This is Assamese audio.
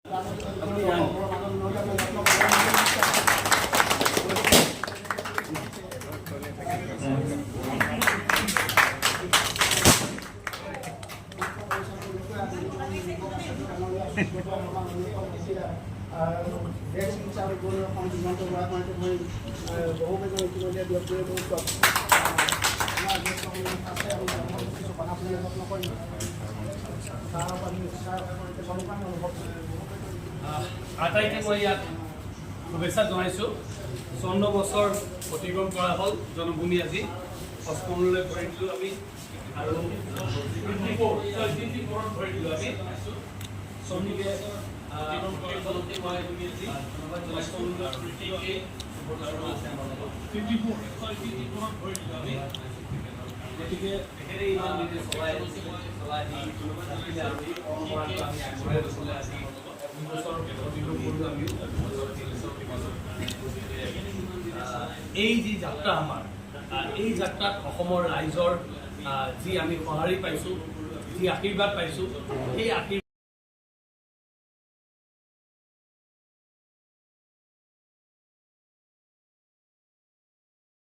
অসমৰ মাজত নহ'লে আপোনাৰ যত্ন কৰিব। দেশ চিকিৎসা অসম দিগন্ত বৰা ধৰি বহুকেইজন ইতিমধ্যে ব্যক্তিয়ে বহুত আমাৰ আছে। আমি কিছু কথা শুনি যত্ন কৰিম। অনুভৱ আটাইকে মই ইয়াত শুভেচ্ছা জনাইছোঁ। 54 বছৰ অতিক্ৰম কৰা হ'ল জন্মভূমি, আজি অষ্টমলৈ ভৰি দিলোঁ আমি আৰু 54, 54ত ভৰি দিলোঁ আমি। গতিকে মই ধন্যবাদ জনাইছোঁ। 54, 54ত ভৰি দিলোঁ আমি। গতিকে তেখেতে ইমান দিনে চলাই চলাই আহি থাকিলে আৰু এই পৰম্পৰাটো আমি আগবঢ়াই গৈছিলে। আজি 2 বছৰ অতিক্ৰম কৰিলোঁ আমিও 2 বছৰ, 3 বছৰ। গতিকে এই যি যাত্ৰা আমাৰ, এই যাত্ৰাত অসমৰ ৰাইজৰ যি আমি সঁহাৰি পাইছোঁ, যি আশীৰ্বাদ পাইছোঁ, সেই আশীৰ্বাদ